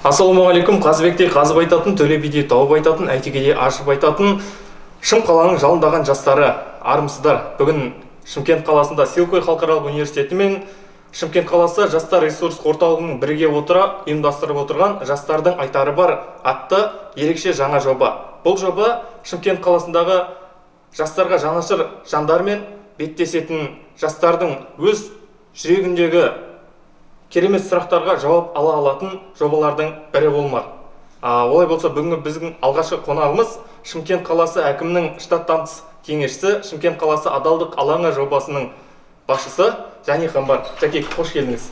Ассалаумағалейкум! Қазыбектей қазып айтатын, Төле бидей тауып айтатын, Әйтекедей ашып айтатын Шым қаланың жалындаған жастары, армысыздар! Бүгін Шымкент қаласында Силквей халықаралық университеті мен Шымкент қаласы жастар ресурс орталығының біріге отыра ұйымдастырып отырған «Жастардың айтары бар» атты ерекше жаңа жоба. Бұл жоба Шымкент қаласындағы жастарға жанашыр жандармен беттесетін, жастардың өз жүрегіндегі керемет сұрақтарға жауап ала алатын жобалардың бірі болмақ. Олай болса, бүгінгі біздің алғашқы қонағымыз — Шымкент қаласы әкімінің штаттан тыс кеңесшісі, Шымкент қаласы адалдық алаңы жобасының басшысы Жәни Қамбар. Жәке, қош келдіңіз!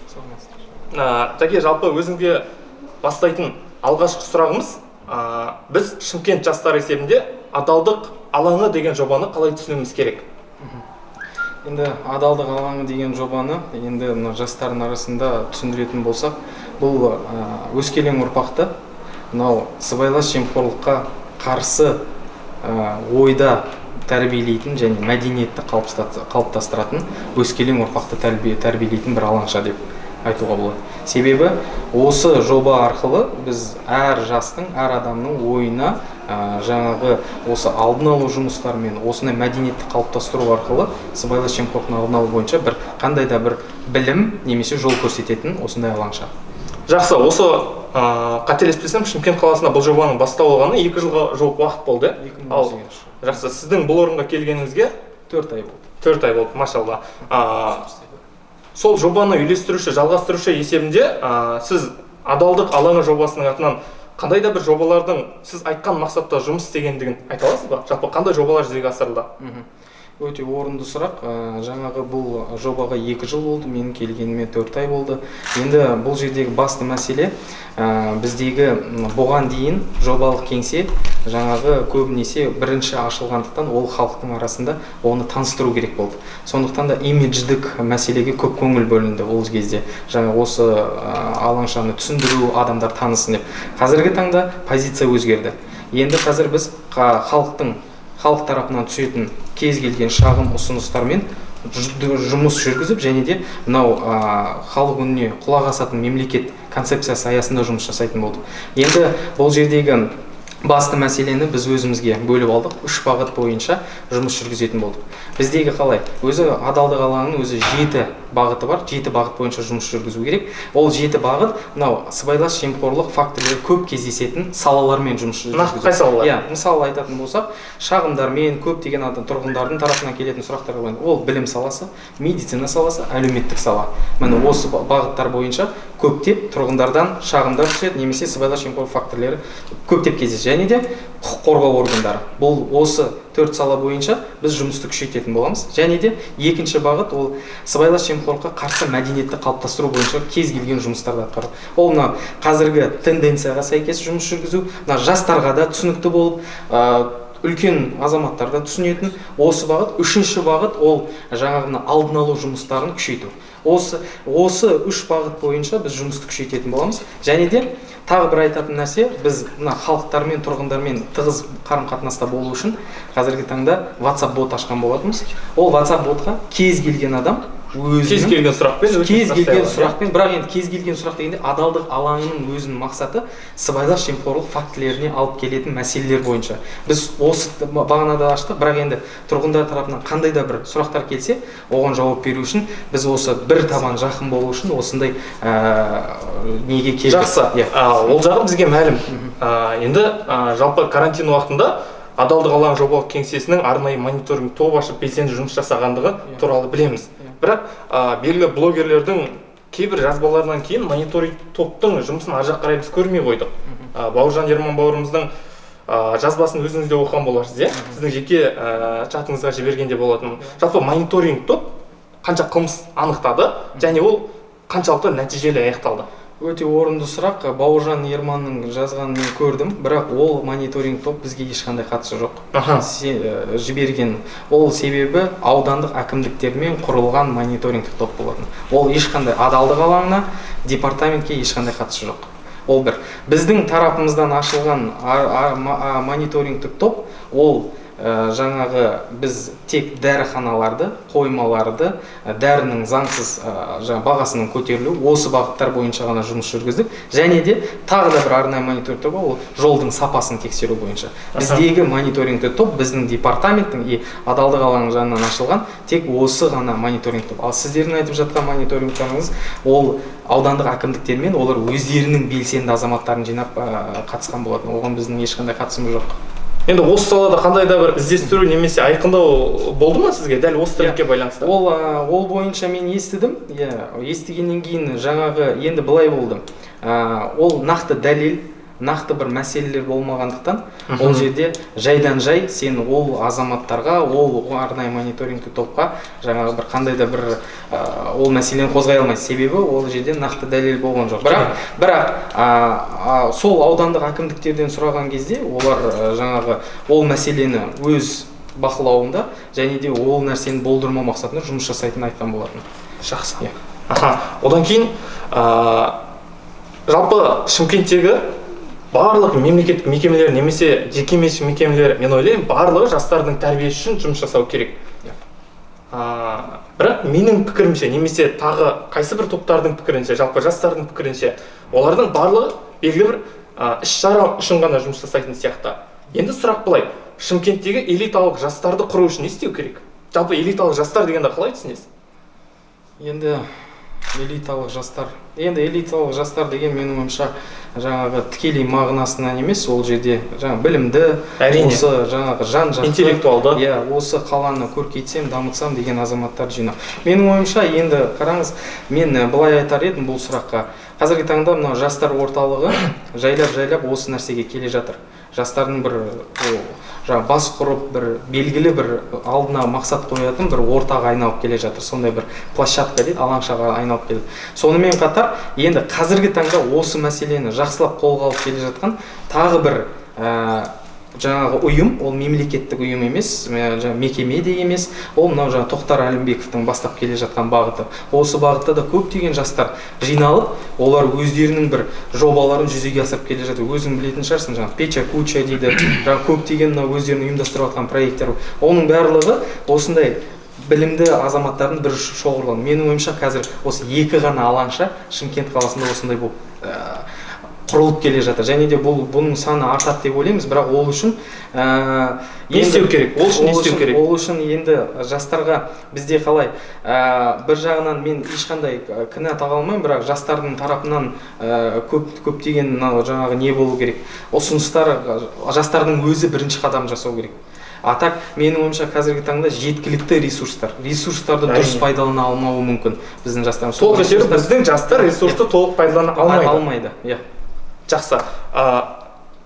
Жәке, жалпы өзіңізге бастайтын алғашқы сұрағымыз: біз Шымкент жастары есебінде адалдық алаңы деген жобаны қалай түсінуіміз керек? Енді адалдық алаңы деген жобаны енді мына жастардың арасында түсіндіретін болсақ, бұл өскелең ұрпақты мынау сыбайлас жемқорлыққа қарсы ойда тәрбиелейтін және мәдениетті қалыптастыратын, өскелең ұрпақты тәрбиелейтін бір алаңша деп айтуға болады. Себебі осы жоба арқылы біз әр жастың, әр адамның ойына жаңағы осы алдын алу жұмыстарымен, осындай мәдениетті қалыптастыру арқылы сыбайлас жемқорлықтың алдын алу бойынша бір қандай да бір білім немесе жол көрсететін осындай алаңша. Жақсы. Осы қателеспесем, Шымкент қаласында бұл жобаның бастау алғаны 2 жылға жуық уақыт болды, иә? Ал 2018 жылы. Жақсы, сіздің бұл орынға келгеніңізге? 4 ай болды. 4 ай болды, машалла. Сол жобаны үйлестіруші, жалғастырушы есебінде сіз адалдық алаңы жобасының атынан қандай да бір жобалардың сіз айтқан мақсатта жұмыс істегендігін айта аласыз ба? Жалпы қандай жобалар жүзеге асырылды? Өте орынды сұрақ. Жаңағы бұл жобаға 2 жыл болды, менің келгеніме 4 ай болды. Енді бұл жердегі басты мәселе, біздегі бұған дейін жобалық кеңсе жаңағы көбінесе бірінші ашылғандықтан, ол халықтың арасында оны таныстыру керек болды. Сондықтан да имидждік мәселеге көп көңіл бөлінді ол кезде, жаңа осы алаңшаны түсіндіру, адамдар танысын деп. Қазіргі таңда позиция өзгерді. Енді қазір біз халық тарапынан түсетін кез келген шағым, ұсыныстармен жұмыс жүргізіп және де мынау халық үніне құлақ асатын мемлекет концепциясы аясында жұмыс жасайтын болдық. Енді бұл жердегі басты мәселені біз өзімізге бөліп алдық, үш бағыт бойынша жұмыс жүргізетін болдық. Біздегі қалай, өзі адалдық алаңының өзі жеті бағыты бар, жеті бағыт бойынша жұмыс жүргізу керек. Ол жеті бағыт мынау сыбайлас жемқорлық фактілері көп кездесетін салалармен жұмыс жүргізу. Нақты қай салалар? Иә, мысалы айтатын болсақ, шағымдармен, көптеген адам, тұрғындардың тарапынан келетін сұрақтар бойынша: ол білім саласы, медицина саласы, әлеуметтік сала. Міне, осы бағыттар бойынша көптеп тұрғындардан шағымдар түседі немесе сыбайлас жемқорлық фактілері көптеп кездеседі. Және де құқық қорғау органдары. Бұл осы төрт сала бойынша біз жұмысты күшейтетін боламыз. Және де екінші бағыт — ол сыбайлас жемқорлыққа қарсы мәдениетті қалыптастыру бойынша кез келген жұмыстарды атқару. Ол мына қазіргі тенденцияға сәйкес жұмыс жүргізу, мына жастарға да түсінікті болып, үлкен азаматтар да түсінетін осы бағыт. Үшінші бағыт — ол жаңағы мына алдын алу жұмыстарын күшейту. Осы үш бағыт бойынша біз жұмысты күшейтетін боламыз. Және де тағы бір айтатын нәрсе: біз мына халықтармен, тұрғындармен тығыз қарым қатынаста болу үшін қазіргі таңда WhatsApp бот ашқан болатынбыз. Ол WhatsApp ботқа кез келген адам өзінің Кез келген сұрақпен өтініш кез тастай келген алады, иә? сұрақпен. Бірақ енді кез келген сұрақ дегенде, адалдық алаңының өзінің мақсаты сыбайлас жемқорлық фактілеріне алып келетін мәселелер бойынша біз осы бағанада аштық. Бірақ енді тұрғындар тарапынан қандай да бір сұрақтар келсе, оған жауап беру үшін, біз осы бір табан жақын болу үшін осындай неге келдік. Жақсы. Иә. Ол жағы бізге мәлім. Енді жалпы карантин уақытында адалдық алаңы жобалық кеңсесінің арнайы мониторинг топ ашып, белсенді жұмыс жасағандығы туралы білеміз. Бірақ белгілі блогерлердің кейбір жазбаларынан кейін мониторинг топтың жұмысын ар жаққа қарай біз көрмей қойдық. Бауыржан Ерман бауырымыздың жазбасын өзіңіз де оқыған боларсыз, иә, сіздің жеке чатыңызға жіберген де болатын. Жалпы мониторинг топ қанша қылмыс анықтады және ол қаншалықты нәтижелі аяқталды? Өте орынды сұрақ. Бауыржан Ерманның жазғанын мен көрдім, бірақ ол мониторинг топ бізге ешқандай қатысы жоқ. Жіберген ол, себебі аудандық әкімдіктермен құрылған мониторингтік топ болатын. Ол ешқандай адалдық алаңына, департаментке ешқандай қатысы жоқ. Ол бір біздің тарапымыздан ашылған мониторингтік топ. Ол Жаңағы біз тек дәріханаларды, қоймаларды, дәрінің заңсыз жаңа бағасының көтерілуі, осы бағыттар бойынша ғана жұмыс жүргіздік. Және де тағы да бір арнайы мониторинг тобы, ол жолдың сапасын тексеру бойынша. Біздегі мониторингті топ біздің департаменттің и адалдық алаңының жанынан ашылған тек осы ғана мониторинг топ. Ал сіздердің айтып жатқан мониторингтарыңыз ол аудандық әкімдіктермен, олар өздерінің белсенді азаматтарын жинап қатысқан болатын. Оған біздің ешқандай қатысымыз жоқ. Енді осы салада қандай да бір іздестіру немесе айқындау болды ма сізге дәл осы тірлікке байланысты? Ол бойынша мен естідім. Иә, естігеннен кейін жаңағы енді былай болды. Ол нақты дәлел, нақты бір мәселелер болмағандықтан ол жерде жайдан жай сен ол азаматтарға, ол арнайы мониторингті топқа жаңағы бір қандай да бір ол мәселені қозғай алмайсың. Себебі ол жерде нақты дәлел болған жоқ. Бірақ сол аудандық әкімдіктерден сұраған кезде олар жаңағы ол мәселені өз бақылауында және де ол нәрсені болдырмау мақсатында жұмыс жасайтынын айтқан болатын. Жақсы. Одан кейін жалпы Шымкенттегі барлық мемлекеттік мекемелер немесе жекеменшік мекемелер, мен ойлаймын, барлығы жастардың тәрбиесі үшін жұмыс жасау керек. Бірақ менің пікірімше, немесе тағы қайсы бір топтардың пікірінше, жалпы жастардың пікірінше, олардың барлығы белгілі бір іс-шара үшін ғана жұмыс жасайтын сияқты. Енді сұрақ былай: Шымкенттегі элиталық жастарды құру үшін не істеу керек? Жалпы элиталық жастар дегенді қалай түсінесіз? Енді элиталық жастар, енді элиталық жастар деген менің ойымша жаңағы тікелей мағынасынан емес, ол жерде жаңа білімді, осы жаңағы жан-жақты, интеллектуалды, иә, осы қаланы көркейтсем, дамытсам деген азаматтар жинау. Менің ойымша, енді қараңыз, мен былай айтар едім бұл сұраққа. Қазіргі таңда мынау жастар орталығы жайлап-жайлап осы нәрсеге келе жатыр. Жастардың бір жаңа бас құрып, бір белгілі бір алдына мақсат қоятын бір ортаға айналып келе жатыр. Сондай бір площадка дейді, алаңшаға айналып келеді. Сонымен қатар енді қазіргі таңда осы мәселені жақсылап қолға алып келе жатқан тағы бір жаңағы ұйым, ол мемлекеттік ұйым емес, жаңа мекеме де емес, ол мынау жаңа Тоқтар Әлімбековтің бастап келе жатқан бағыты. Осы бағытта да көптеген жастар жиналып, олар өздерінің бір жобаларын жүзеге асырып келе жатыр. Өзің білетін шығарсың, жаңа Печа Куча дейді, жаңа көптеген мынау өздерінің ұйымдастырып жатқан проекттер. Оның барлығы осындай білімді азаматтардың бір шоғырлану. Менің ойымша, қазір осы екі ғана алаңша Шымкент қаласында осындай болып құрылып келе жатыр. Және де бұның саны артады деп ойлаймыз, бірақ ол үшін, не істеу керек? Ол үшін не істеу керек? Ол үшін енді жастарға бізде қалай, бір жағынан мен ешқандай кінә таға алмаймын, бірақ жастардың тарапынан көптеген мынау жаңағы не болу керек? Ұсыныстар, жастардың өзі бірінші қадам жасау керек. А так, менің ойымша, қазіргі таңда жеткілікті ресурстарды дұрыс пайдалана алмауы мүмкін біздің жастарымыз. Толық есебі, біздің жастар ресурсты толық пайдалана алмайды. Алмайды, иә. Жақсы.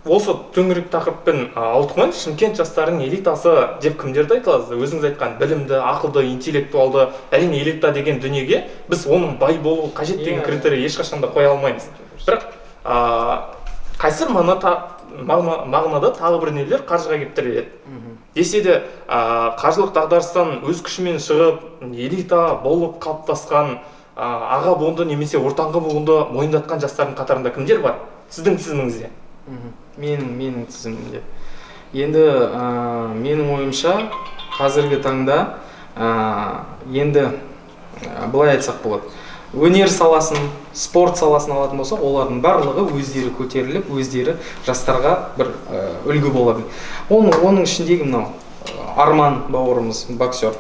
Осы төңірек тақырыппен ауытқымай, Шымкент жастарының элитасы деп кімдерді айта аласыз? Өзіңіз айтқан білімді, ақылды, интеллектуалды, әрине элита деген дүниеге біз оның бай болуы қажет деген критерий ешқашан да қоя алмаймыз. Бірақ қайсы мағынада тағы бір нелер қаржыға келіп тіреледі. Десе де, қаржылық дағдарыстан өз күшімен шығып, элита болып қалыптасқан, аға буынды немесе ортаңғы буынды мойындатқан жастардың қатарында кімдер бар? Сіздің тізіміңізде? Менің тізімімде. Енді, менің ойымша, қазіргі таңда, енді, былай айтсақ болады. Өнер саласын, спорт саласын алатын болсақ, олардың барлығы өздері көтеріліп, өздері жастарға бір үлгі бола білді. Оның ішіндегі мынау Арман бауырымыз, боксер,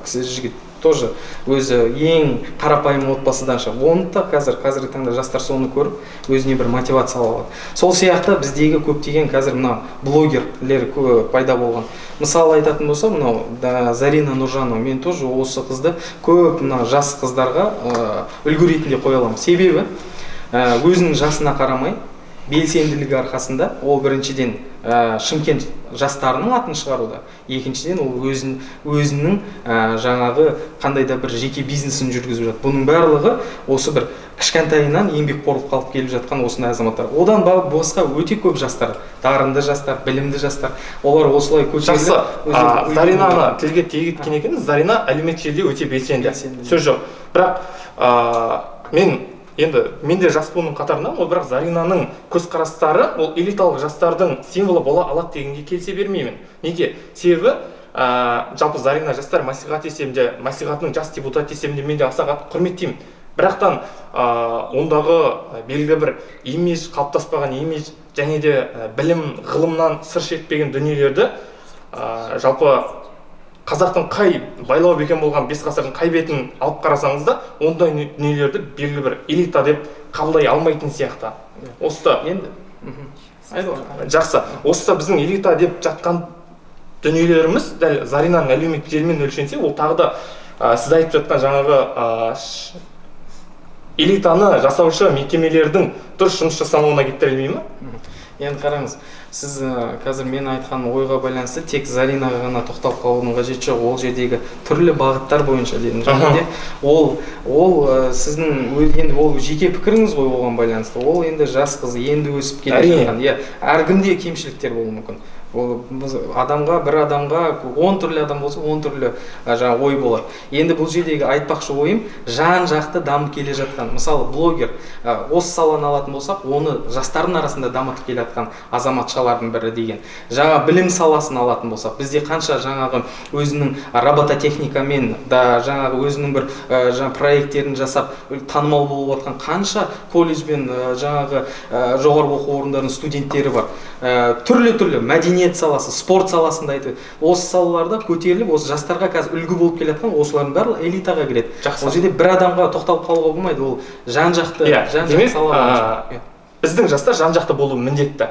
кісі жігіт тоже өзі ең қарапайым отбасыдан шығып, оны да қазіргі таңда жастар соны көріп, өзіне бір мотивация ала алады. Сол сияқты біздегі көптеген қазір мына блогерлер пайда болған. Мысалы айтатын болсам, мынау да, Зарина Нұржанова, мен тоже осы қызды көп мына жас қыздарға үлгі ретінде қоя аламын. Себебі өзінің жасына қарамай белсенділігі арқасында ол біріншіден Шымкент жастарының атын шығаруда, екіншіден ол өзінің жаңағы қандай да бір жеке бизнесін жүргізіп жатыр. Бұның барлығы осы бір кішкентайынан еңбекқорлық қалып келіп жатқан осындай азаматтар. Одан басқа өте көп жастар, дарынды жастар, білімді жастар, олар осылай көтеріліп, Жақсы. өздерінің үлгерімі Заринаны бар. тілге тиек еткен екенбіз. Зарина әлеуметтік желіде өте белсенді. Белсенді. Сөз жоқ. Бірақ мен Енді мен де жас буынның қатарындамын ғой, бірақ Заринаның көзқарастары ол элиталық жастардың символы бола алады дегенге келісе бермеймін. Неге? Себебі жалпы Зарина жастар мәслихат есебінде, мәслихатының жас депутат есебінде мен де аса қатты құрметтеймін. Бірақтан ондағы белгілі бір имидж, қалыптаспаған имидж және де білім, ғылымнан сыр шертпеген дүниелерді жалпы қазақтың қай байлау бекем болған 5 ғасырдың қай бетін алып қарасаңыз да, ондай дүниелерді белгілі бір элита деп қабылдай алмайтын сияқты. Осы енді жақсы. Осы біздің элита деп жатқан дүниелеріміз дәл Заринаның әлеуметтік желімен өлшенсе, ол тағы да сіз айтып жатқан жаңағы элитаны жасаушы мекемелердің дұрыс жұмыс жасамауына келіп тірелмей ме? Енді қараңыз, сіз қазір мен айтқан ойға байланысты тек Заринаға ғана тоқталып қалудың қажеті жоқ. Ол жердегі түрлі бағыттар бойынша дедім. Және де ол сіздің енді ол жеке пікіріңіз ғой оған байланысты. Ол енді жас қыз, енді өсіп келе жатқан. Иә, әркімде кемшіліктер болуы мүмкін. Ол адамға, бір адамға 10 түрлі адам болса, 10 түрлі жаңа ой болады. Енді бұл жердегі айтпақшы ойым, жан-жақты дамып келе жатқан. Мысалы, блогер, осы саланы алатын болсақ, оны жастардың арасында дамытып келе жатқан азаматшалардың бірі деген. Жаңа білім саласын алатын болсақ, бізде қанша жаңағы өзінің робототехникамен да жаңағы өзінің бір жаңа проекттерін жасап танымал болып жатқан қанша колледж бен жаңағы жоғарғы оқу орындарының студенттері бар. Түрлі-түрлі мәдениет саласы, спорт саласында айтып, осы салаларда көтеріліп, осы жастарға қазір үлгі болып келе жатқан осылардың барлығы элитаға кіреді. Жақсы. Ол жерде бір адамға тоқталып қалуға болмайды, ол жан-жақты, жан-жақты сала бойынша. Біздің жастар жан-жақты болуы міндетті.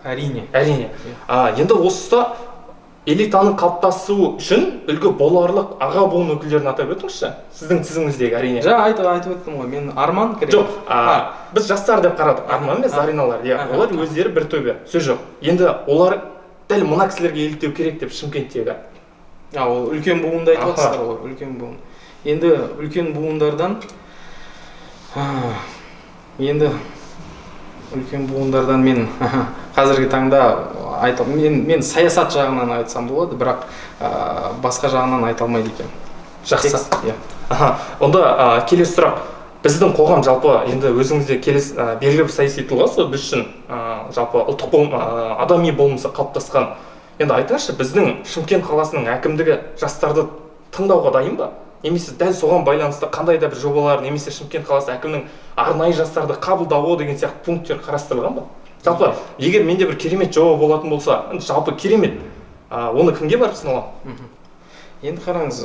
Әрине. Әрине. Енді осы элитаның қалыптасуы үшін үлгі боларлық аға буын өкілдерін атап өтіңізші. Сіздің тізіміңіздегі, әрине. Жаңа айтып өттім ғой, мен Арман кіреді. Жоқ, біз жастар деп қарадық. Арман мен Зариналар. Иә, олар өздері бір төбе, сөз жоқ. Енді олар дәл мына кісілерге еліктеу керек деп Шымкенттегі. Ол үлкен буынды айтып отырсыздар ғой, үлкен буын. Енді үлкен буындардан, енді үлкен буындардан мен қазіргі таңда мен саясат жағынан айтсам болады, бірақ басқа жағынан айта алмайды екенмін. Жақсы. Иә. Онда келесі сұрақ. Біздің қоғам жалпы енді өзіңізде келесі белгілі бір саяси тұлғасы біз үшін жалпы ұлттық адами болмысы қалыптасқан. Енді айтыңызшы, біздің Шымкент қаласының әкімдігі жастарды тыңдауға дайын ба? Немесе дәл соған байланысты қандай да бір жобалар, немесе Шымкент қаласы әкімінің арнайы жастарды қабылдауы деген сияқты пункттер қарастырылған ба? Жалпы, егер менде бір керемет жоба болатын болса, жалпы керемет, оны кімге барып ұсына аламын? Енді қараңыз,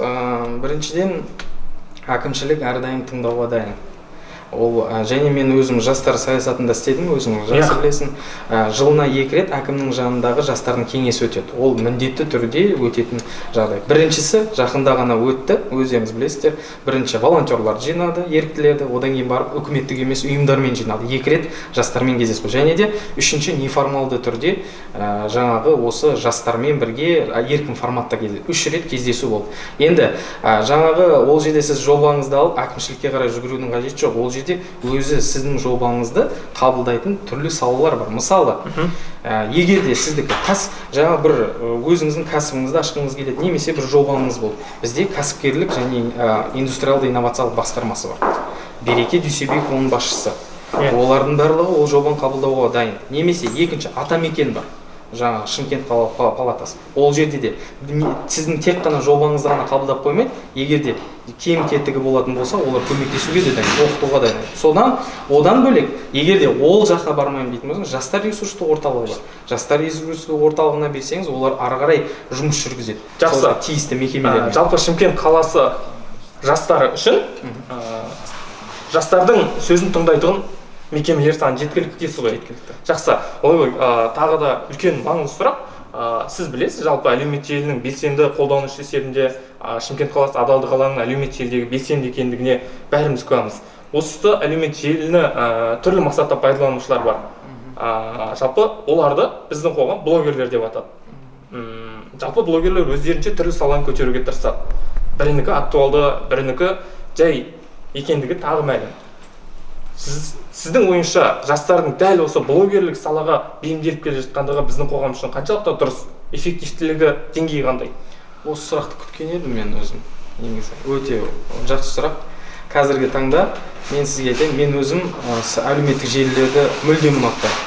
біріншіден әкімшілік әрдайым тыңдауға дайын. Ол және мен өзім жастар саясатында істедім, өзің жақсы білесің. Жылына 2 рет әкімнің жанындағы жастардың кеңесі өтеді. Ол міндетті түрде өтетін жағдай. Біріншісі жақында ғана өтті, өздеріңіз білесіздер. Бірінші волонтерлар жинады, еріктілерді, одан кейін барып үкіметтік емес ұйымдармен жинады. 2 рет жастармен кездесу. Және де үшінші неформалды түрде жаңағы осы жастармен бірге еркін форматта кездесу. 3 рет кездесу болды. Енді жаңағы ол жерде сіз жобаңызды алып әкімшілікке қарай жүгірудің қажеті жоқ. Ол жерде өзі сіздің жобаңызды қабылдайтын түрлі салалар бар. Мысалы, егер де сіздікі жаңа бір өзіңіздің кәсібіңізді ашқыңыз келеді, немесе бір жобаңыз болды. Бізде кәсіпкерлік және индустриалды инновациялық басқармасы бар. Береке Дүйсебеков оның басшысы. Олардың барлығы ол жобаны қабылдауға дайын. Немесе екінші Атамекен бар. Жаңа Шымкент қалалық палатасы. Ол жерде де сіздің тек қана жобаңызды ғана қабылдап қоймайды, егер де кем кетігі болатын болса, олар көмектесуге де дайын, оқытуға дайын. Содан, одан бөлек, егер де ол жаққа бармаймын дейтін болсаңыз, жастар ресурстық орталығы бар. Жастар ресурстық орталығына берсеңіз, олар ары қарай жұмыс жүргізеді. Жақсы. Сол тиісті мекемелермен. Жалпы Шымкент қаласы жастары үшін, жастардың сөзін тыңдайтұғын мекемелер саны жеткілікті дейсіз ғой. Жеткілікті. Жақсы. Ой, тағы да үлкен маңызды сұрақ. Сіз білесіз, жалпы әлеуметтік желінің белсенді қолданушы есебінде, Шымкент қаласы адалдық алаңының әлеуметтік желідегі белсенді екендігіне бәріміз куәміз. Осы әлеуметтік желіні түрлі мақсатта пайдаланушылар бар. Жалпы оларды біздің қоғам блогерлер деп атады. Жалпы блогерлер өздерінше түрлі саланы көтеруге тырысады. Бірінікі актуалды, бірінікі жай екендігі тағы мәлім. Сіздің ойыңызша жастардың дәл осы блогерлік салаға бейімделіп келе жатқандығы біздің қоғам үшін қаншалықты дұрыс, эффективтілігі деңгейі қандай? Осы сұрақты күткен едім мен өзім. Негізі өте жақсы сұрақ. Қазіргі таңда Мен сізге айтайын, мен өзім әлеуметтік желілерді мүлдем ұнатпаймын.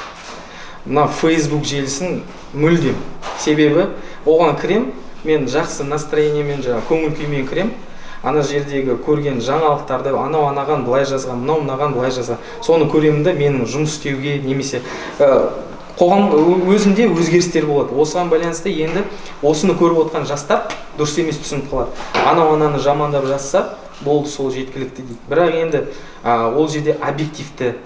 Мына Facebook желісін мүлдем. Себебі оған кірем, мен жақсы настроение мен, жаңағы көңіл күймен кірем. Ана жердегі көрген жаңалықтарды, анау анаған былай жазған, мынау мынаған былай жазған, соны көремін да, менің жұмыс істеуге немесе қоғам өзімде өзгерістер болады. Осыған байланысты енді осыны көріп отқан жастар дұрыс емес түсініп қалады. Анау ананы жамандап жазса болды, сол жеткілікті дейді. Бірақ енді ол жерде объективті,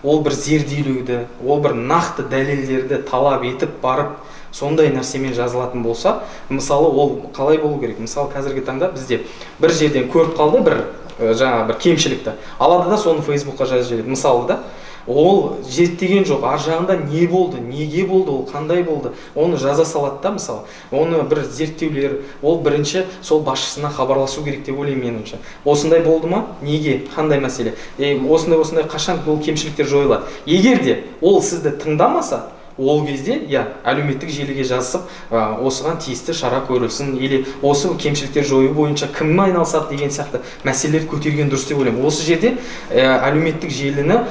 ол бір зерделеуді, ол бір нақты дәлелдерді талап етіп барып сондай нәрсемен жазылатын болса, мысалы, ол қалай болу керек? Мысалы, қазіргі таңда бізде бір жерден көріп қалды бір жаңағы бір кемшілікті, алады да, соны Фейсбукқа жазып жібереді. Мысалы да, ол зерттеген жоқ, ар жағында не болды, неге болды, ол қандай болды, оны жаза салады да. Мысалы, оны бір зерттеулер, ол бірінші сол басшысына хабарласу керек деп ойлаймын меніңше. Осындай болды ма, неге, қандай мәселе, осындай осындай, қашан бұл кемшіліктер жойылады? Егер де ол сізді тыңдамаса, ол кезде, иә, әлеуметтік желіге жазысып, осыған тиісті шара көрілсін или осы кемшіліктер жою бойынша кім айналысады деген сияқты мәселелерді көтерген дұрыс деп ойлаймын. Осы жерде әлеуметтік желіні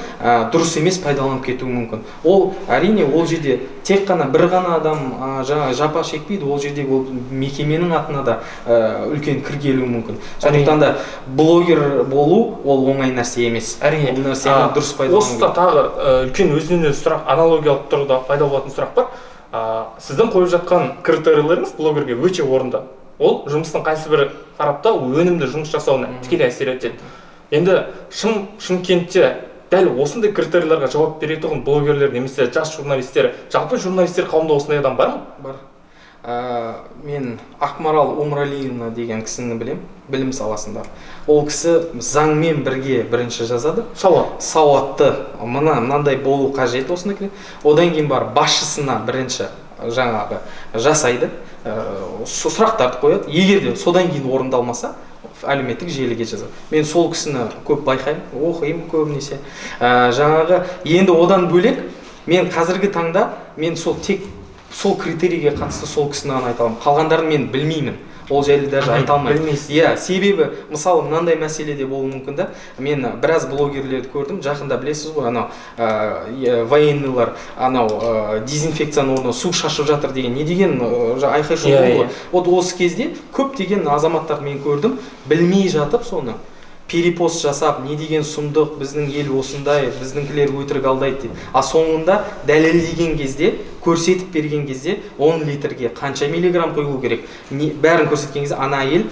дұрыс емес пайдаланып кетуі мүмкін. Ол әрине, ол жерде тек қана бір ғана адам жаңа жапа шекпейді, ол жерде ол мекеменің атына да үлкен кір келуі мүмкін. Сондықтан да блогер болу ол оңай нәрсе емес. Әрине. Ол нәрсені дұрыс пайдалану Осы керек. тағы үлкен өзінен өзі сұрақ, аналогиялық тұрғыда пайда болатын сұрақ бар. Сіздің қойып жатқан критерийлеріңіз блогерге өте орынды. Ол жұмыстың қайсы бір тарапта өнімді жұмыс жасауына тікелей әсер етеді. Енді Шымкентте дәл осындай критерийлерге жауап беретұғын блогерлер немесе жас журналистер, жалпы журналистер қауымында осындай адам бар ма? Бар. Мен Ақмарал Умралиевна деген кісіні білем, білім саласында. Ол кісі заңмен бірге бірінші жазады. Сауат. Сауатты, мына мынандай болу қажет осындай. Одан кейін барып басшысына бірінші жаңағы жасайды, сұрақтарды қояды. Егер де содан кейін орындалмаса, әлеуметтік желіге жазады. Мен сол кісіні көп байқаймын, оқимын көбінесе. Жаңағы енді одан бөлек мен қазіргі таңда мен сол тек сол критерийге қатысты сол кісіні ғана айта аламын. Қалғандарын мен білмеймін. Ол жайлы даже айта алмаймын. Білмейсіз. Иә, себебі мысалы мынандай мәселе де болуы мүмкін да. Мен біраз блогерлерді көрдім. Жақында білесіз ғой, анау военный лар анау дезинфекцияның орнына су шашып жатыр деген не деген айқай шу болды ғой. Вот осы кезде көптеген азаматтарды мен көрдім, білмей жатып соны перепост жасап, не деген сұмдық, біздің ел осындай, біздіңкілер өтірік алдайды деп. А соңында дәлелдеген кезде, көрсетіп берген кезде 10 литрге қанша миллиграмм құйылу керек, не, бәрін көрсеткен кезде ана әйел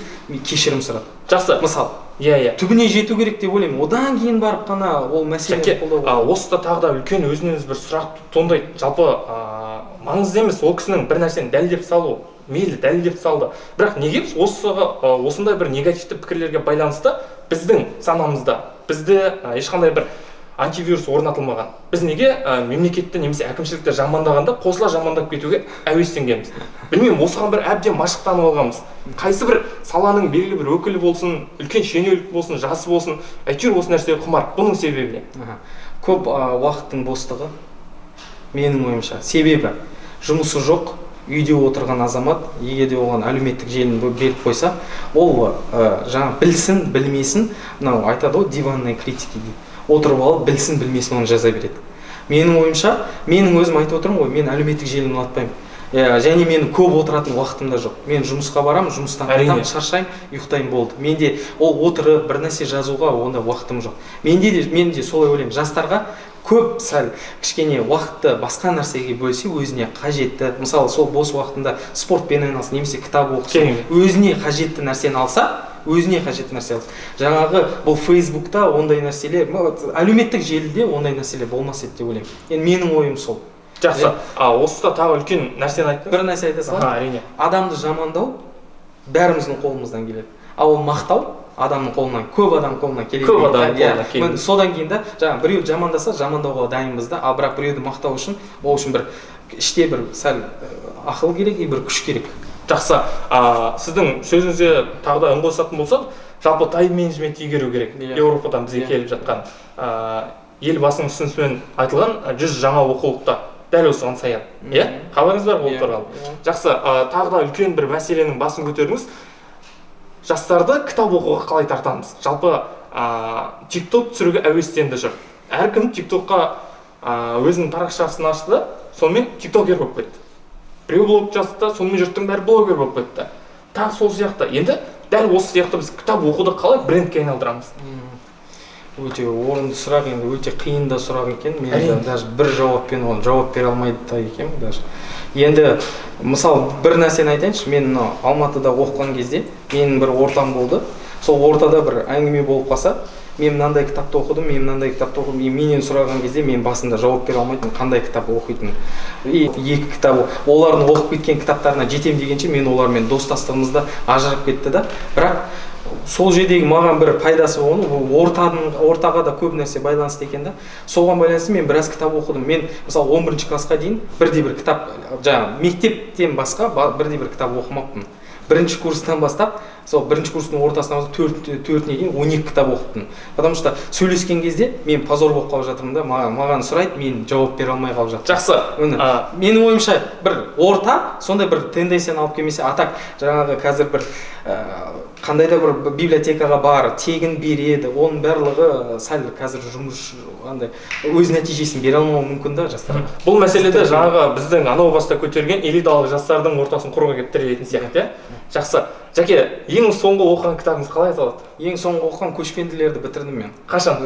кешірім сұрады. Жақсы. Мысал. Иә, иә. Түбіне жету керек деп ойлаймын. Одан кейін барып қана ол мәселені Жәке, қолдау осыда тағы да үлкен өзінен өзі бір сұрақ туындайды. Жалпы, маңызды емес ол кісінің бір нәрсені дәлелдеп салу, мейлі дәлелдеп салды. Бірақ неге біз осындай бір негативті пікірлерге байланысты біздің санамызда, бізде, ешқандай бір антивирус орнатылмаған. Біз неге мемлекетті немесе әкімшілікті жамандағанда қосыла жамандап кетуге әуестенгенбіз? Білмеймін, осыған бір әбден машықтанып алғанбыз. Қайсы бір саланың белгілі бір өкілі болсын, үлкен шенеунік болсын, жасы болсын, әйтеуір осы нәрсеге құмар. Бұның себебі не? Көп уақыттың бостығы менің ойымша. Себебі жұмысы жоқ, үйде отырған азамат, егер де оған әлеуметтік желіні беріп қойса, ол жаңа білсін, білмесін, мынау айтады ғой, диванные критики дейді. Отырып алып, білсін, білмесін оны жаза береді. Менің ойымша, менің өзім айтып отырмын ғой, мен әлеуметтік желіні ұнатпаймын. Және менің көп отыратын уақытым да жоқ. Мен жұмысқа барамын, жұмыстан қайтамын, шаршаймын, ұйықтаймын, болды. Менде ол отырып бір нәрсе жазуға онда уақытым жоқ. Мен де солай ойлаймын. Жастарға көп сәл кішкене уақытты басқа нәрсеге бөлсе, өзіне қажетті, мысалы, сол бос уақытында спортпен айналсын немесе кітап оқысын, өзіне қажетті нәрсені алса, өзіне қажетті нәрсе алса. Жаңағы бұл Фейсбукта ондай нәрселер, әлеуметтік желіде ондай нәрселер болмас еді деп ойлаймын. Енді менің ойым сол. Жақсы. Осыда тағы үлкен нәрсені айттыңыз. Бір нәрсе айта салайын. Әрине. Адамды жамандау бәріміздің қолымыздан келеді. Ал ол мақтау адамның қолынан, көп адам қолынан келеді. Көп адам қолынан келеді. Міне, содан кейін да, жаңа біреу жамандаса, жамандауға дайынбыз да, ал бірақ біреуді мақтау үшін, ол үшін бір іште бір сәл ақыл керек и бір күш керек. Жақсы. Сіздің сөзіңізге тағы да үн қосатын болсақ, жалпы тайм-менеджмент игеру керек. Еуропадан бізге келіп жатқан, Елбасының ұсынысымен айтылған 100 жаңа оқулықта дәл осыған саяды. Иә? Хабарыңыз бар ол туралы. Жақсы. Тағы да үлкен бір мәселенің басын көтердіңіз. Жастарды кітап оқуға қалай тартамыз? Жалпы TikTok түсіруге әуестенді жұрт. Әркім TikTokқа өзінің парақшасын ашты да, сонымен тиктокер болып кетті. Біреу блог жазды да, сонымен жұрттың бәрі блогер болып кетті. Тағы сол сияқты. Енді дәл осы сияқты біз кітап оқуды қалай брендке айналдырамыз? Өте орынды сұрақ, енді өте қиын да сұрақ екен. Мен даже бір жауаппен оған жауап бере алмайды да екенмін даже. Енді мысалы бір нәрсені айтайыншы, мен мынау Алматыда оқыған кезде менің бір ортам болды. Сол ортада бір әңгіме болып қалса, мен мынандай кітапты оқыдым, мен мынандай кітапты оқыдым, и менен сұраған кезде мен басында жауап бере алмайтынмын, қандай кітап оқитынын. И екі кітап, олардың оқып кеткен кітаптарына жетем дегенше мен олармен достастығымыз да ажырап кетті да. Бірақ сол жердегі маған бір пайдасы болғаны, ол ортаға да көп нәрсе байланысты екен да. Соған байланысты мен біраз кітап оқыдым. Мен мысалы 11 классқа дейін бірде бір кітап, жаңағы мектептен басқа бірде бір кітап оқымаппын. Бірінші курстан бастап, сол бірінші курстың ортасынан бастап төртіне дейін 12 кітап оқыптым. Потому что сөйлескен кезде мен позор болып қалып жатырмын да, маған сұрайды, мен жауап бере алмай қалып жатырмын. Жақсы. Міне, менің ойымша бір орта сондай бір тенденцияны алып келмесе, а так жаңағы қазір бір қандай да бір библиотекаға бар, тегін береді, оның барлығы сәл қазір жұмыс андай өз нәтижесін бере алмауы мүмкін да жастарға. Бұл мәселеде жаңағы біздің анау баста көтерген элиталық жастардың ортасын құруға келіп тірелетін сияқты, иә? Жақсы. Жәке, ең соңғы оқыған кітабыңыз қалай аталады? Ең соңғы оқыған «Көшпенділерді» бітірдім мен. Қашан?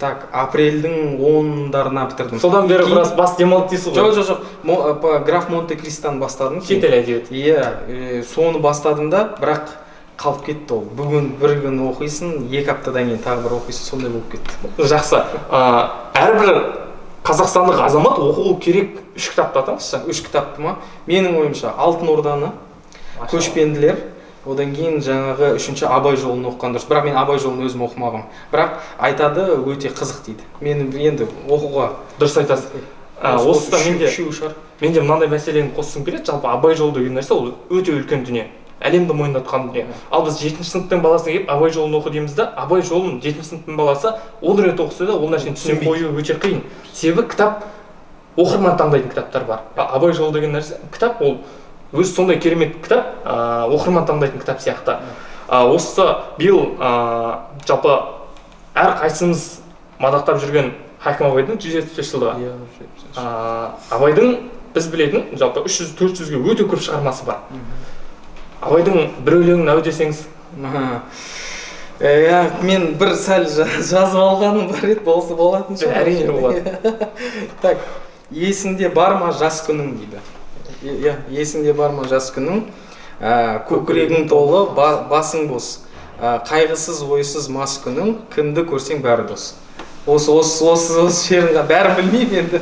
Так, апрельдің 10-дарына бітірдім. Содан бері біраз бас демалды дейсіз ғой? Жоқ, жоқ, жоқ. «Граф Монте Кристаны» бастадым. Шетел әдебиеті. Иә, соны бастадым да, бірақ қалып кетті ол. Бүгін бір күн оқисың, 2 аптадан кейін тағы бір оқисың, сондай болып кетті. Жақсы. Әрбір қазақстандық азамат оқуы керек 3 кітапты атаңызшы. 3 кітапты ма? Менің ойымша «Алтын Орданы», «Көшпенділер», одан кейін жаңағы үшінші «Абай жолын» оқыған дұрыс. Бірақ мен «Абай жолын» өзім оқымағанмын. Бірақ айтады, өте қызық дейді. Мен енді оқуға Дұрыс айтасыз. Осы Осы үшеуі шығар. менде мынандай мәселені қосқым келеді. Жалпы «Абай жолы» деген нәрсе ол өте үлкен дүние. Әлемді мойындатқан дүние. Ал біз 7 сыныптың баласына келіп «Абай жолын» оқы дейміз да, «Абай жолын» 7 сыныптың баласы 10 рет оқыса да ол нәрсені түсіне қою өте қиын. Себебі кітап оқырман таңдайтын кітаптар бар. «Абай жолы» деген нәрсе кітап ол өзі сондай керемет кітап, оқырман таңдайтын кітап сияқты. Осы биыл жалпы әр қайсымыз мадақтап жүрген Хакім Абайдың 175 жылдығы. Иә, Абайдың біз білетін жалпы 300-400-ге өте көп шығармасы бар. Абайдың бір өлеңін әу десеңіз. Иә, мен бір сәл жазып алғаным бар еді, болса болатын шығар. Әрине болады. Так, есіңде бар ма жас күнің дейді. Иә, есіңде бар ма жас күнің? Көкірегің толы, басың бос. Қайғысыз, ойсыз мас күнің, кімді көрсең бәрі дос. Осы жерін бәрін білмеймін енді.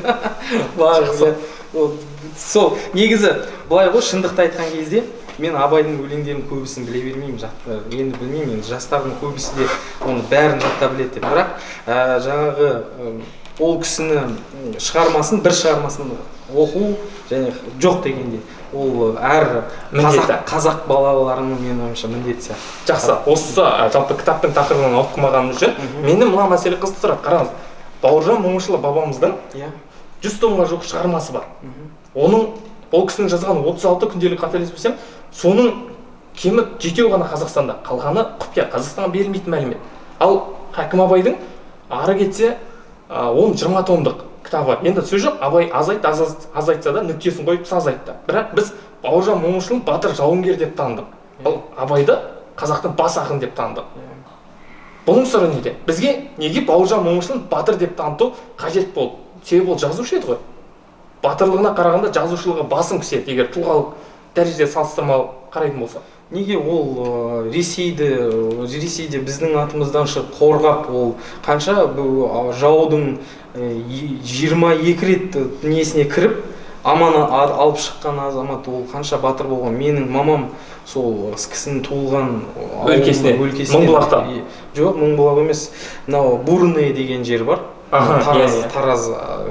Бар, Жақсы. иә. Сол, негізі былай ғой, шындықты айтқан кезде мен Абайдың өлеңдерінің көбісін біле бермеймін, енді білмеймін, енді жастардың көбісі де оны бәрін жатта біледі деп. Бірақ жаңағы ол кісіні шығармасын, бір шығармасын оқу және жоқ дегенде ол әр Міндеті. қазақ балаларының менің ойымша міндеті сияқты. Жақсы, осы жалпы кітаптың тақырыбынан ауытқымағаным үшін мені мына мәселе қызықтырады. Қараңыз, Бауыржан Момышұлы бабамыздың 100 томға жуық шығармасы бар. Ол кісінің жазған 36 күнделік, қателеспесем, соның кемі 7 ғана Қазақстанда, қалғаны құпия, Қазақстанға берілмейтін мәлімет. Ал Хакім Абайдың ары кетсе, 10-20 томдық кітабы. Енді сөз жоқ, Абай аз айтты, аз айтса да нүктесін қойып саз айтты. Бірақ біз Бауыржан Момышұлын батыр жауынгер деп таныдық. Ал Абайды қазақтың бас ақыны деп таныдық. Бұның сыры неде? Бізге неге Бауыржан Момышұлын батыр деп таныту қажет болды? Себебі ол жазушы еді ғой. Батырлығына қарағанда жазушылығы басым кісі еді, егер тұлғалық дәрежеде салыстырмалы қарайтын болсақ. Неге ол Ресейде біздің атымыздан шығып қорғап, ол қанша жаудың 22 рет несіне кіріп аман алып шыққан азамат, ол қанша батыр болған. Менің мамам сол кісінің туылған ауылының Өлкесіне, өлкесіне. Мыңбұлақта. Жоқ, Мыңбұлақ емес, мынау Бурное деген жер бар. Тараз, иә, иә. Тараз,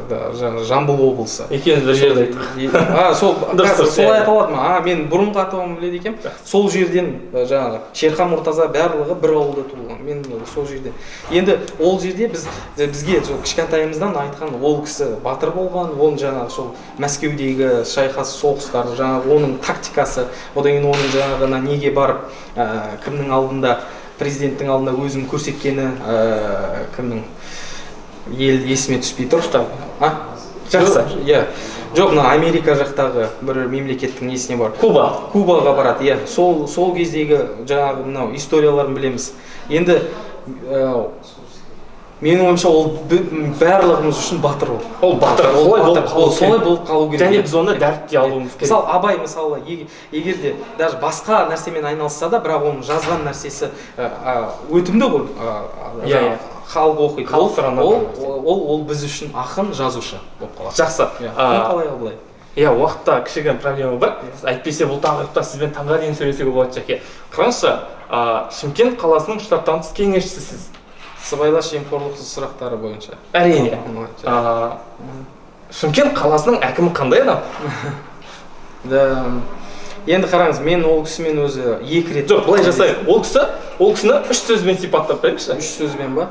да, жаңағы Жамбыл облысы. Екеуміз бір жерде айттық. А, сол Дұрыс, қазір дұрыс, солай иә. аталады ма? А, мен бұрынғы атауын біледі екенмін. Сол жерден, жаңағы Шерхан Мұртаза, барлығы бір ауылда туылған. Мен сол жерден. Енді ол жерде бізге сол кішкентайымыздан айтқан, ол кісі батыр болған, оның жаңағы сол Мәскеудегі шайқас, соғыстар, жаңағы оның тактикасы, одан кейін оның жаңағы ана неге барып, кімнің алдында, президенттің алдында өзін көрсеткені, кімнің ел есіме түспей тұр. А? Жақсы. Жоқ, иә. Жоқ, мына Америка жақтағы бір мемлекеттің несіне бар. Куба. Кубаға барады, иә. Сол кездегі жаңағы мынау историяларын білеміз. Енді менің ойымша, ол барлығымыз үшін батыр ол. Ол батыр, Ол солай болып батыр, қалу ол солай керек. болып қалу керек. Және Иә. біз оны дәріптей алуымыз керек. Мысалы, Абай, мысалы, егер де даже басқа нәрсемен айналысса да, бірақ оның жазған нәрсесі өтімді ғой. Иә, иә. Халық оқиды. Халық сұранады. Ол біз үшін ақын, жазушы болып қалады. Жақсы. Иә. Қалай абылай? Иә, уақытта кішігірім проблема бар. Әйтпесе бұл тақырыпта сізбен таңға дейін сөйлесуге болады, Жәке. Қараңызшы, Шымкент қаласының штаттан тыс кеңесшісісіз. Сыбайлас жемқорлық сұрақтары бойынша. Әрине. Шымкент қаласының әкімі қандай адам? Да, енді қараңыз, мен ол кісімен өзі екі рет Жоқ, былай жасайық. Ол кісіні үш сөзбен сипаттап беріңізші. Үш сөзбен ба?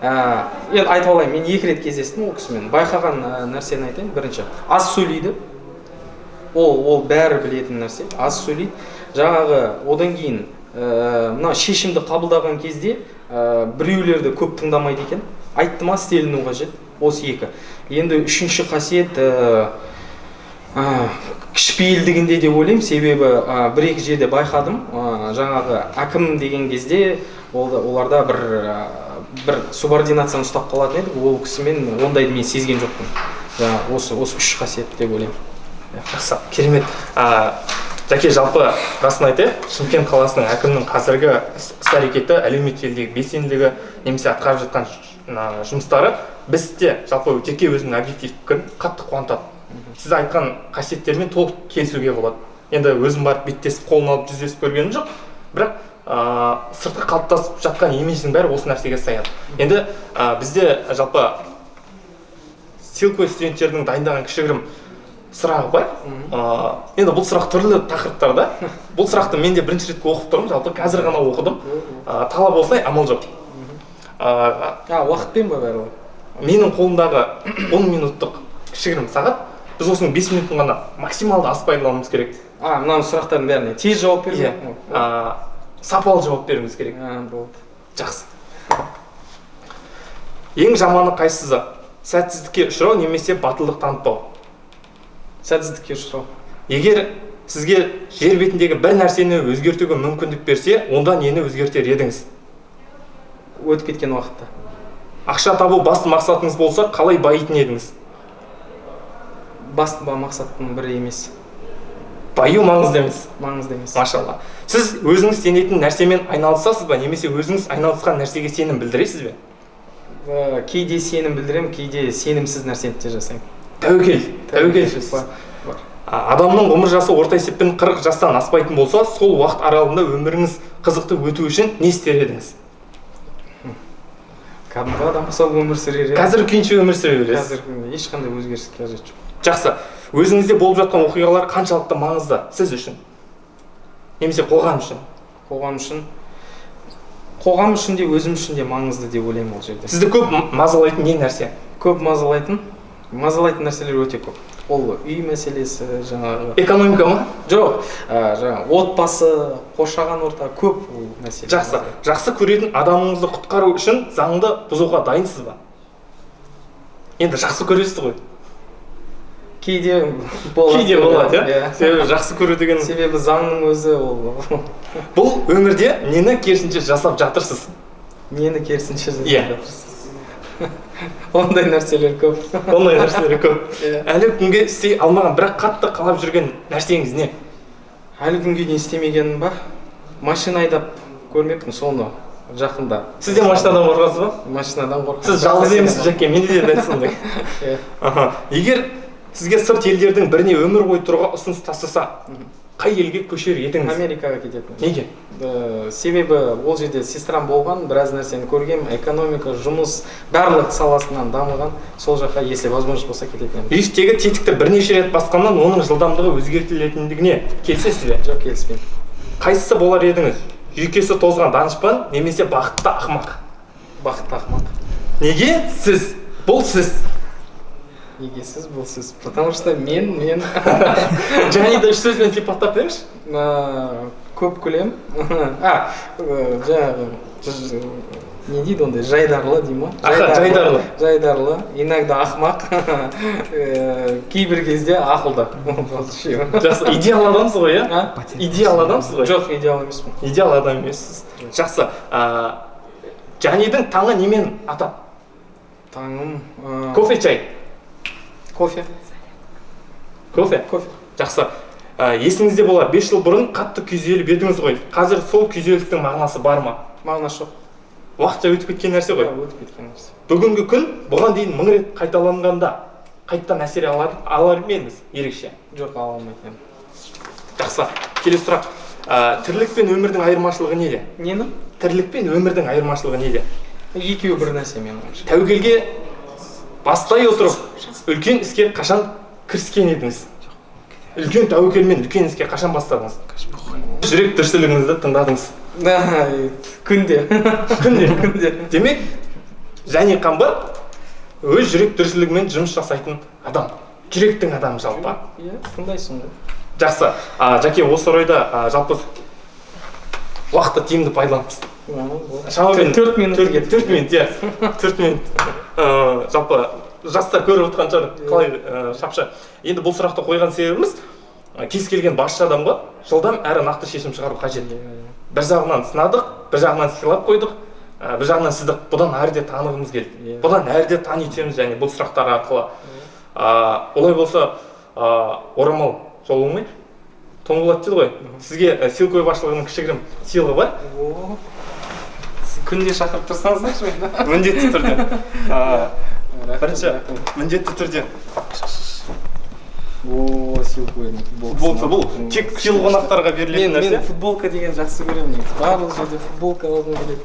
Енді айтып алайын, мен екі рет кездестім ол кісімен. Байқаған нәрсені айтайын. Бірінші, аз сөйлейді. Ол бәрі білетін нәрсе. Аз сөйлейді. Жаңағы одан кейін мына шешімді қабылдаған кезде біреулерді көп тыңдамайды екен. Айтты ма, істеліну қажет. Осы екі. Енді үшінші қасиет, кішіпейілдігінде деп ойлаймын, себебі бір екі жерде байқадым, жаңағы әкім деген кезде оларда бір субординацияны ұстап қалатын еді. Ол кісімен ондайды мен сезген жоқпын. Жаңағы осы үш қасиет деп ойлаймын. Жақсы, керемет. Жәке, жалпы расын айтайық, Шымкент қаласының әкімінің қазіргі іс әрекеті, әлеуметтік желідегі белсенділігі немесе атқарып жатқан жұмыстары бізде жалпы жеке өзімнің объективті пікірім, қатты қуантады. Сіз айтқан қасиеттермен толық келісуге болады. Енді өзім барып беттесіп, қолын алып жүздесіп көргенім жоқ, бірақ сыртқы қалыптасып жатқан имидждің бәрі осы нәрсеге саяды. Енді бізде жалпы Силквей студенттерінің дайындаған кішігірім сұрағы бар. Енді бұл сұрақ түрлі тақырыптарда. Бұл сұрақты мен де бірінші рет оқып тұрмын, жалпы қазір ғана оқыдым. Талап осылай, амал жоқ. А, уақытпен ба бәрі? Менің қолымдағы 10 минуттық кішігірім сағат, біз осының 5 минутын ғана максималды аз пайдалануымыз керек. А, мына сұрақтардың бәріне тез жауап беру Иә. керек? Сапалы жауап беруіміз керек. А, болды. Жақсы. Ең жаманы қайсысы? Сәтсіздікке ұшырау немесе батылдық танытпау? Сәтсіздікке ұшырау. Егер сізге жер бетіндегі бір нәрсені өзгертуге мүмкіндік берсе, онда нені өзгертер едіңіз? Өтіп кеткен уақытта. Ақша табу басты мақсатыңыз болса, қалай байитын едіңіз? Басты мақсаттың бірі емес. Баю маңызды емес. Маңызды емес. Машалла. Сіз өзіңіз сенетін нәрсемен айналысасыз ба, немесе өзіңіз айналысқан нәрсеге сенім білдіресіз бе? Кейде сенім білдіремін, кейде сенімсіз нәрсені де жасаймын. Тәуекел. Тәуекелшілсіз. Бар, бар. Адамның ғұмыр жасы орта есеппен 40 жастан аспайтын болса, сол уақыт аралығында өміріңіз қызықты өту үшін не істер едіңіз? Кәдімгі адам ұқсап өмір сүрер едім. Қазіргі күйінше өмір сүре бересіз. Қазіргі күнде ешқандай өзгеріске қажет жоқ. Жақсы. Өзіңізде болып жатқан оқиғалар қаншалықты маңызды сіз үшін? Немесе қоғам үшін? Қоғам үшін. Қоғам үшін де, өзім үшін де маңызды деп ойлаймын ол жерде. Сізді көп мазалайтын не нәрсе? Көп мазалайтын нәрселер өте көп. Ол үй мәселесі, жаңағы Экономика ма? Жоқ, жаңағы отбасы, қоршаған орта, көп ол мәселе. Жақсы. Жақсы көретін адамыңызды құтқару үшін заңды бұзуға дайынсыз ба? Енді жақсы көресіз ғой. Кейде болады. Кейде болады, иә? Иә. Себебі жақсы көру деген Себебі заңның өзі ол. Бұл өмірде нені керісінше жасап жатырсыз? Нені керісінше жасап Иә. жатырсыз? Ондай нәрселер көп. Ондай нәрселер көп. Иә. Әлі күнге істей алмаған, бірақ қатты қалап жүрген нәрсеңіз не? Әлі күнге дейін істемегенім ба? Машина айдап көрмеппін, соны жақында. Сіз де машинадан қорқасыз ба? Машинадан қорқамын. Сіз жалғыз емессіз, Жәке, менде де дәл сондай. Иә. Егер сізге сырт елдердің біріне өмір бойы тұруға ұсыныс тастаса, Қай елге көшер едіңіз? Америкаға кететін. Неге? Себебі ол жерде сестрам болған, біраз нәрсені көргем, экономика, жұмыс, барлық саласынан дамыған. Сол жаққа, если возможность болса, кететін едім. Лифттегі тетікті бірнеше рет басқаннан оның жылдамдығы өзгертілетіндігіне келісесіз бе? Жоқ, келіспеймін. Қайсысы болар едіңіз: жүйкесі тозған данышпан немесе бақытты ақымақ? Бақытты ақымақ. Неге сіз бұл сіз? Неге сіз бұл сіз? Потому что мен Және де үш сөзбен сипаттап беріңізші. Көп күлем, жаңағы не дейді ондай, жайдарлы дей ма? Аха, жайдарлы. Жайдарлы, иногда ақымақ, кейбір кезде ақылды. Вот үшеуі. Жақсы, идеал адамсыз ғой, иә? А? Идеал адамсыз ғой? Жоқ, идеал емеспін. Идеал адам емессіз, жақсы. Жанидың таңы немен атады? Таңым Кофе, чай? Кофе. Кофе. Кофе. Жақсы. Есіңізде болар, 5 жыл бұрын қатты күйзеліп едіңіз ғой. Қазір сол күйзелістің мағынасы бар ма? Мағынасы жоқ. Уақытша өтіп кеткен нәрсе ғой. Иә, өтіп кеткен нәрсе. Бүгінгі күн бұған дейін мың рет қайталанғанда, қайтадан әсер алар ма едіңіз ерекше? Жоқ, ала алмайтын едім. Жақсы, келесі сұрақ. Тірлік пен өмірдің айырмашылығы неде? Нені? Тірлік пен өмірдің айырмашылығы неде? Екеуі бір нәрсе, менің ойымша. Тәуекелге бастай отырып, үлкен іске қашан кіріскен едіңіз? Үлкен тәуекелмен үлкен іске қашан бастадыңыз? Жүрек дүрсіліңізді тыңдадыңыз. Да, күнде. Күнде? Күнде. Демек, Жани Қамбар өз жүрек дүрсілігімен жұмыс жасайтын адам, жүректің адамы жалпы. Иә, тыңдайсың ғой. Жақсы. Жәке, осы орайда жалпы уақытты тиімді пайдаланыпсыз. Шамамен 4 минут кетті. 4 минут, иә, 4 минут. Жалпы жастар көріп отқан шығар, қалай шапша. Енді бұл сұрақты қойған себебіміз, кез келген басшы адамға жылдам әрі нақты шешім шығару қажет. Бір жағынан сынадық, бір жағынан сыйлап қойдық, бір жағынан сізді бұдан әрі де танығымыз келді. Бұдан әрі де тани түсеміз және бұл сұрақтар арқылы. Олай болса, орамал жол болмай тон болады дейді ғой. Сізге Силкой басшылығының кішігірім сыйлығы бар. О, сіз күнде шақырып тұрсаңыздаршы мені. Міндетті түрде. Рахмет, Бірінші, рахмет. міндетті түрде. О, Силкойдың футболкасы. Футболка. Бұл тек сыйлы қонақтарға берілетін Мен нәрсе. Футболка деген жақсы көремін негізі. Барлық жерде футболка алғым келеді.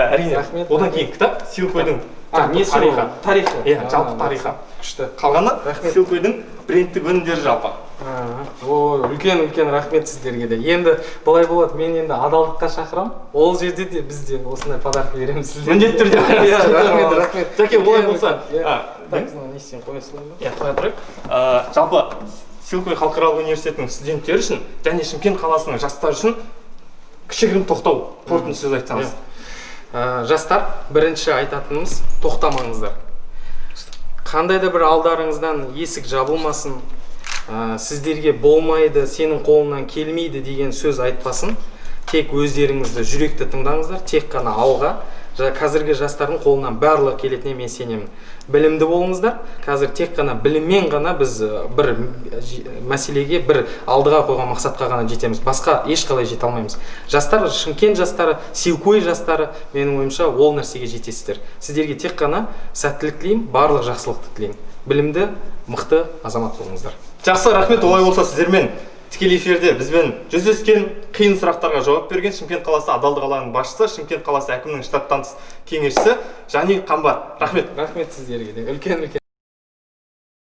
Әрине. Рахмет. Одан кейін кітап, Силкойдың А, жалпы несі тарихы. ол? Тарихы. Иә, жалпы А, тарихы. Күшті. Қалғаны Рахмет. Силкойдың брендтік өнімдері жалпы. А, о, үлкен үлкен рахмет сіздерге де. Енді былай болады, мен енді адалдыққа шақырамын. Ол жерде де біз де осындай подарка береміз сіздерге. Міндетті түрде. Иә, рахмет, рахмет. Жәке, олай Үлкен, болса, үлкен, иә. а, Так, мына не істеймін, қоя салайын ба? Иә, қоя тұрайық. Жалпы Силкой халықаралық университетінің студенттері үшін және Шымкент қаласының жастары үшін кішігірім тоқтау, қорытынды сөз айтсаңыз. Жастар, бірінші айтатынымыз: тоқтамаңыздар. Қандай да бір алдарыңыздан есік жабылмасын, сіздерге болмайды, сенің қолыңнан келмейді деген сөз айтпасын. Тек өздеріңізді, жүректі тыңдаңыздар, тек қана алға. Қазіргі жастардың қолынан барлығы келетініне мен сенемін. Білімді болыңыздар. Қазір тек қана біліммен ғана біз бір мәселеге, бір алдыға қойған мақсатқа ғана жетеміз, басқа ешқалай жете алмаймыз. Жастар, Шымкент жастары, Силкой жастары, менің ойымша, ол нәрсеге жетесіздер. Сіздерге тек қана сәттілік тілеймін, барлық жақсылықты тілеймін. Білімді, мықты азамат болыңыздар. Жақсы, рахмет. Олай болса, сіздермен тікелей эфирде бізбен жүздескен, қиын сұрақтарға жауап берген Шымкент қаласы адалдық алаңының басшысы, Шымкент қаласы әкімінің штаттан тыс кеңесшісі Жани Қамбар. Рахмет. Рахмет сіздерге де, үлкен үлкен.